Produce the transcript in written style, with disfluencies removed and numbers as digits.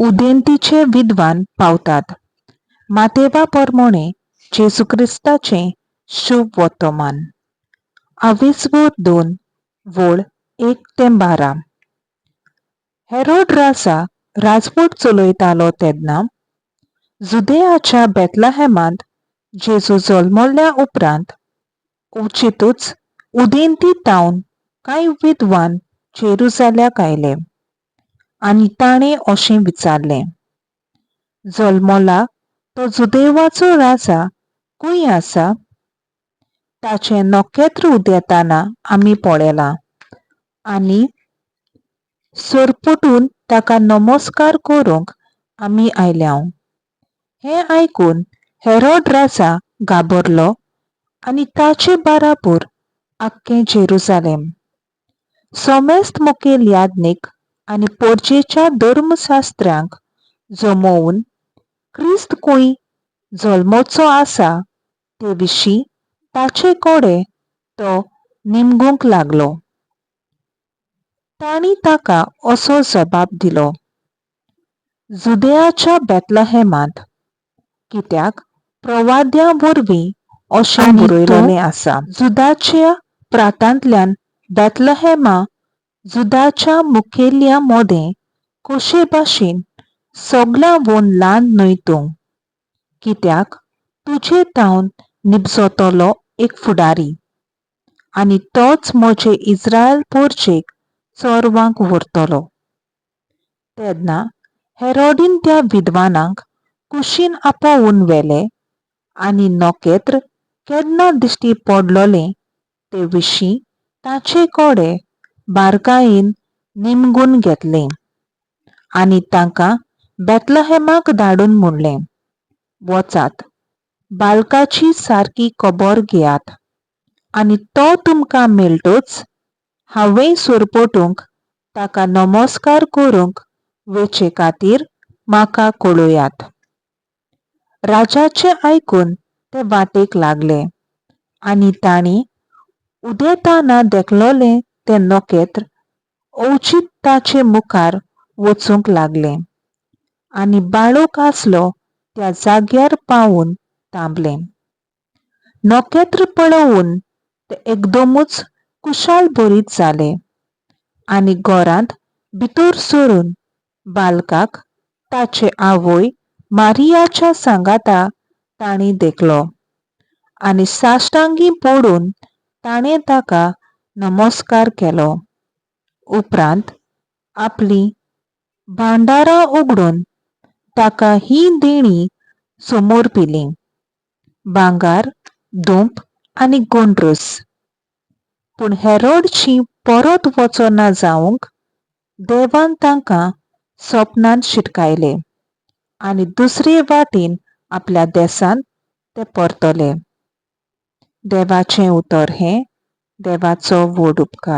उदेंतीचे विद्वान पावतात. मातेवा परमोणे जेजू क्रिस्ताचें शुभ वर्तमान. आवेसवोर 2 वळ 1 ते 12. हेरोड राजा राजवट चलयतालो तेन्ना जुदेयाच्या बेतलहेमांत जेजू जल्मल्या उपरांत अवचितूच उदेंती तावन कांय विद्वान जेरुजाल्याक आयले आनी ताणें अशें विचारलें, जल्मला तो जुदेवाचो राजा खंय आसा? ताचें नखेत्र उदेताना आमी पळयलां आनी सरपटून ताका नमस्कार करूंक आमी आयल्याव. हें आयकून हेरोड राजा घाबरलो आनी ताचे बाराबर आख्खें जेरुजालेम. समेस्त मुखेल याज्ञीक आनी पोरजेच्या धर्मशास्त्र्यांक जमोवन क्रिस्त खंय जल्मचो आसा ते विशीं ताचे कडेन तो निमगूंक लागलो. तांणी ताका असो जबाब दिलो, जुदेयाच्या बेतलहेमांत, कित्याक प्रवाद्या वरवीं अशें आनी तूं बरयलेलें आसा, जुदाच्या प्रांतांतल्यान बेतलहेमा जुदाच्या मुखेल्या मदें कशे भाशेन सगळ्यांवून ल्हान न्हय तूं, कित्याक तुजे तावन निपजतलो एक फुडारी आनी तोच म्हजे इस्रायल पोरजेक चोरवांक व्हरतलो. तेन्ना हेरोडीन त्या विद्वानांक कुशीन आपोवन व्हेले आनी नखेत्र केन्ना दिश्टी पडलोलें ते विशीं ताचे कडेन बारकायेन निमगून घेतलें आनी तांकां बेतलहेमाक धाडून म्हणलें, वचात, बालकाची सारकी खबर घेयात आनी तो तुमकां मेळटोच हांवें सरपटूंक ताका नमस्कार करूंक वचचे खातीर म्हाका कळयात. राजाचें आयकून ते वाटेक लागले आनी तांणी उदेताना देखलोलें तें नखेत्र अवचीत ताचे मुखार वचूंक लागलें आनी बाळक आसलो त्या जाग्यार पावून थांबलें. नखेत्र पळोवन ते एकदमूच खुशाल भरीत जाले आनी घरांत भितर सरून बालकाक ताचे आवय मारियाच्या सांगाता तांणी देखलो आनी साश्टांगी पडून ताणें ताका नमस्कार केलो. उपरांत आपलीं भांडारां उगडून ताका हीं देणीं समर्पिलीं, भांगर, धूप आनी गोंड्रूस. पूण हेरोडशी परत वचना जावंक देवान तांकां सपनांत शिटकायले आनी दुसरे वाटेन आपल्या देसांत ते परतले. देवाचें उतर हें देवाचो व्हड उपकार.